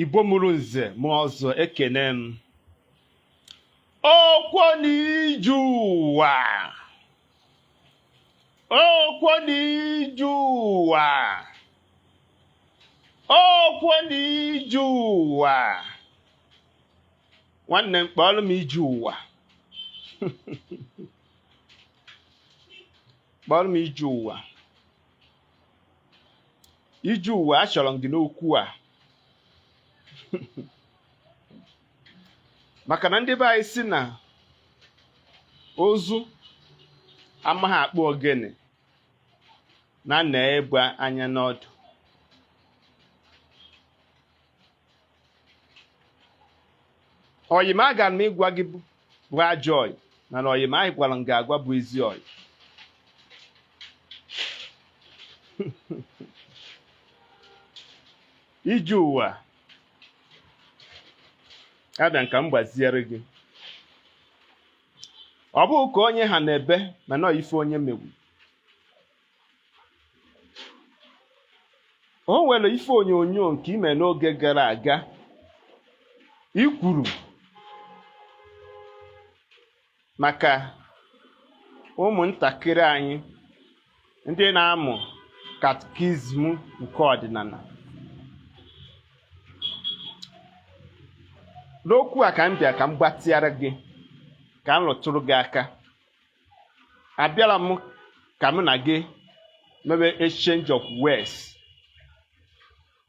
Igbo mụrụ nze mụọ ọzọ, ekene m. Okwo na ije ụwa, okwo na ije ụwa, okwo na ije ụwa. Nwanne m, kpọọrọ m ije ụwa, kpọọrọ m ije ụwa. Ije ụwa, achọrọ m gị n'okwu a, maka na ndị be anyị sị na ụzụ amaghị akpụ ogene na na-egbe anya n'ọdụ. Oyi m agara m ịgwa gị bụ ajọ oyi, mana oyi m anyị gwara m ga-agwa bụ ezi oyi. Ije ụwa, abịa ka m gbaziere gị. Ọ bụghị ka onye ha na-ebe, mana ọ ife onye megbu. O nwere ife onyonyo nke i me n'oge gara aga, i kwuru maka ụmụntakịrị anyị ndị na-amụ katikizm nke ọdịnala. N'okwu a ka m bịa ka m gbatịara gị, ka m rụtụrụ gị aka. Abịara m ka mụ na gị mebe exchange of words.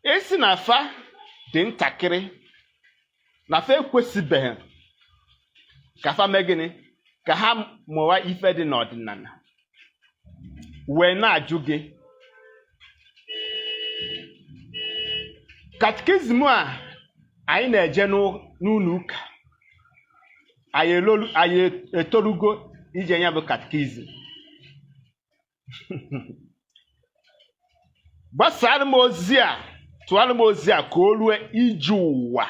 Ị sị na fa dị ntakịrị, na fa ekwesịbeghị ka fa mee gịnị, ka ha mụwa ife dị n'ọdịnala. Wee na-ajụ gị, katikizm a anyị na-eje n'ụlọ ụka, anyị etorugo ije ya bụ katikizm? Gbasara m ozi a, tụọrọ m ozi a ka o rue ije ụwa.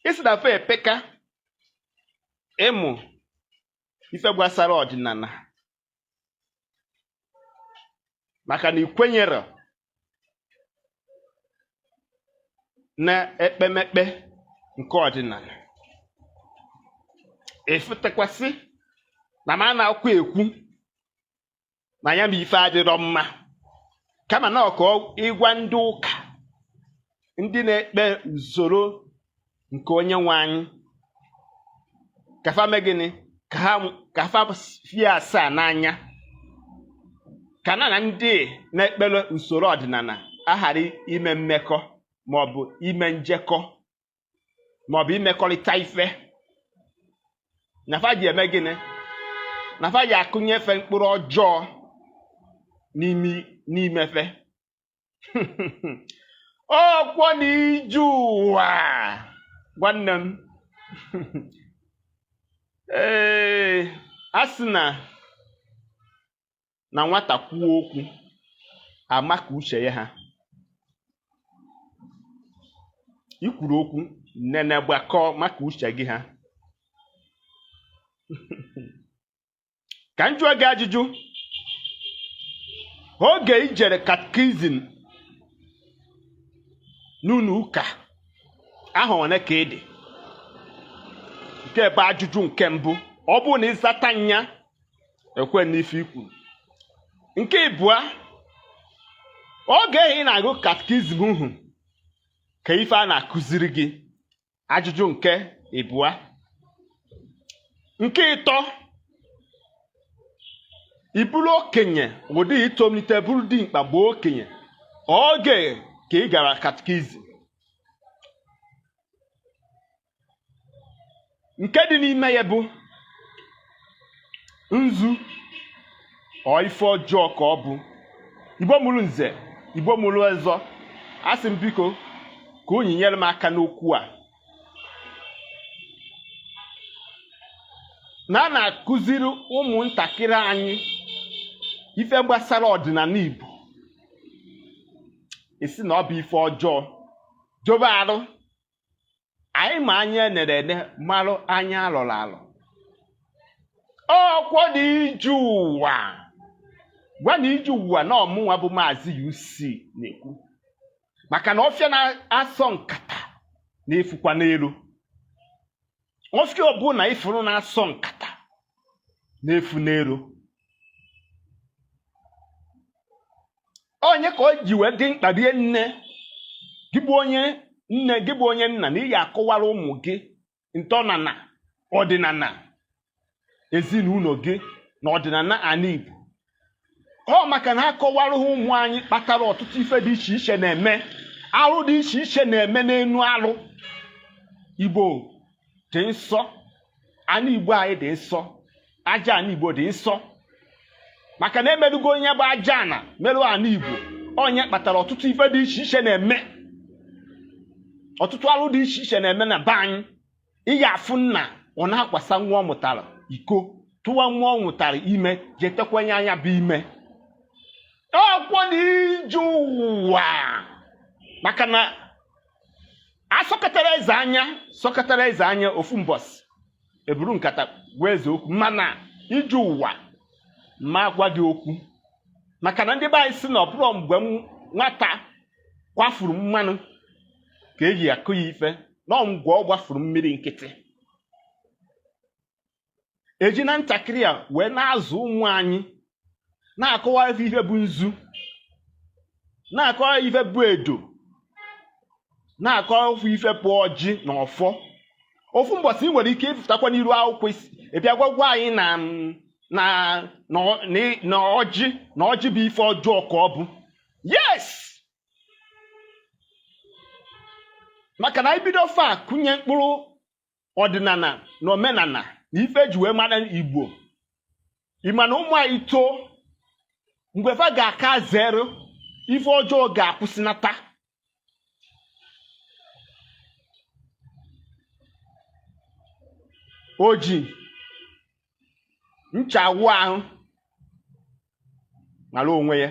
Ị sị na fa epeka ịmụ ife gbasara ọdịnala, maka na ị kwenyere na ekpemekpe nke ọdịnala. Ị fụtakwasị na m na-akwa ekwu na ya bụ ife adịrọ mma, kama na ọ ka ịgwa ndị ụka, ndị na-ekpe usoro nke onye nwe anyị, ka fa mee gịnị, ka fa fie asaa n'anya, ka na na ndị na-ekpere usoro ọdịnala aghara ime mmekọ maọbụ ime njekọ maọbụ imekọrịta ife, na fa ji eme gịnị, na fa ji akụnyefe mkpụrụ ọjọọ n'ime fe. Ọkwọ na ije ụwa, nwanne m, ee, a sị na na nwata kwuo okwu, ama ka uche ya ha. I kwuru okwu nene, gbakọọ maka uche gị ha. Ka m jụọ gị ajụjụ, oge i jere katikizim n'ụlọ ụka ahọ one ka ị dị? Nke bụ ajụjụ nke mbụ. Ọ bụrụ na ị zata nya, ekwe n'ife i kwuru. Nke ịbụa, oge ị na-agụ katikizim hụ ka ife a na-akụziri gị? Ajụjụ nke ịbụa. Nke ịtọ, ị bụrụ okenye, ụdị itolite bụrụ dimkpa bụ okenye, oge ka ị gara katikizim, nke dị n'ime ya bụ nzu ọ ife ọjọọ ka ọ bụ? Igbo mụrụ nze, Igbo mụrụ ọzọ, asị m biko ka unu nyere m aka n'okwu a na a na-akụziri ụmụntakịrị anyị ife gbasara ọdịnala Igbo. Ị sị na ọ bụ ife ọjọọ, dobe arụ anyị ma anya enere ene marụ anya alọrọ alọ. Ọkwọ na ije ụwa, gwa na ije ụwa na ọ mụnwa bụ Maazị UC na-ekwu. Maka na ọfịa na-asọ nkata na-efukwa n'elu. Ọfịa ọbụla ifuru na-asọ nkata na-efu n'elu. Onye ka o ji wee dị mkpa rie nne gị bụ onye nne, gị bụ onye nna, na ị ga-akọwara ụmụ gị ntọnana ọdịnala ezinụlọ gị na ọdịnala ana Igbo. Ọ maka na akọwara ha ụmụ anyị kpatara ọtụtụ ife dị iche iche na-eme, arụ dị iche iche na-eme n'enu arụ. Igbo dị nsọ, ana Igbo anyị dị nsọ, aja ana Igbo dị nsọ. Maka na emerụgo onye bụ aja ana, merụ ana Igbo, onye kpatara ọtụtụ ife dị iche iche na-eme, ọtụtụ arụ dị iche iche na-eme na be anyị. Ị ga-afụ nna ọ na-akwasa nwa ọ mụtara iko, tụwa nwa ọ mụtara ime, jetekwenye anya bụ ime ọkwọ na ije ụwa. Maka na asọkọtara eze anya, sọkọtara eze anya ofu mbọsị, eburu nkata gwa eze okwu. Mana ije ụwa ma gwa gị okwu, maka na ndị be anyị sị na ọ bụrụ mgbe nwata kwafuru mmanụ ka eji akụ ya ife, na ọ mgbe ọ gbafuru mmiri nkịtị. Eji na ntakịrị a wee na-azụ ụmụ anyị, na-akọwa ife bụ nzu, na-akọwa ife bụ edo, na-akọwa ife bụ ọjị na ọfọ. Ofu mbọsị ị nwere ike ịfụtakwa n'iru akwụkwọ isi ịbịa gwagwa anyị na na na ọjị na ọjị bụ ife ọjọọ ka ọ bụ. Yes, maka na anyị bido fa kụnye mkpụrụ ọdịnala na omenala na ife eji wee mara Igbo, ị ma na ụmụ anyị too, mgbe fa ga-aka zere ife ọjọọ ga-akwụsịnata. O ji ncha awụ ahụ mara onwe ya.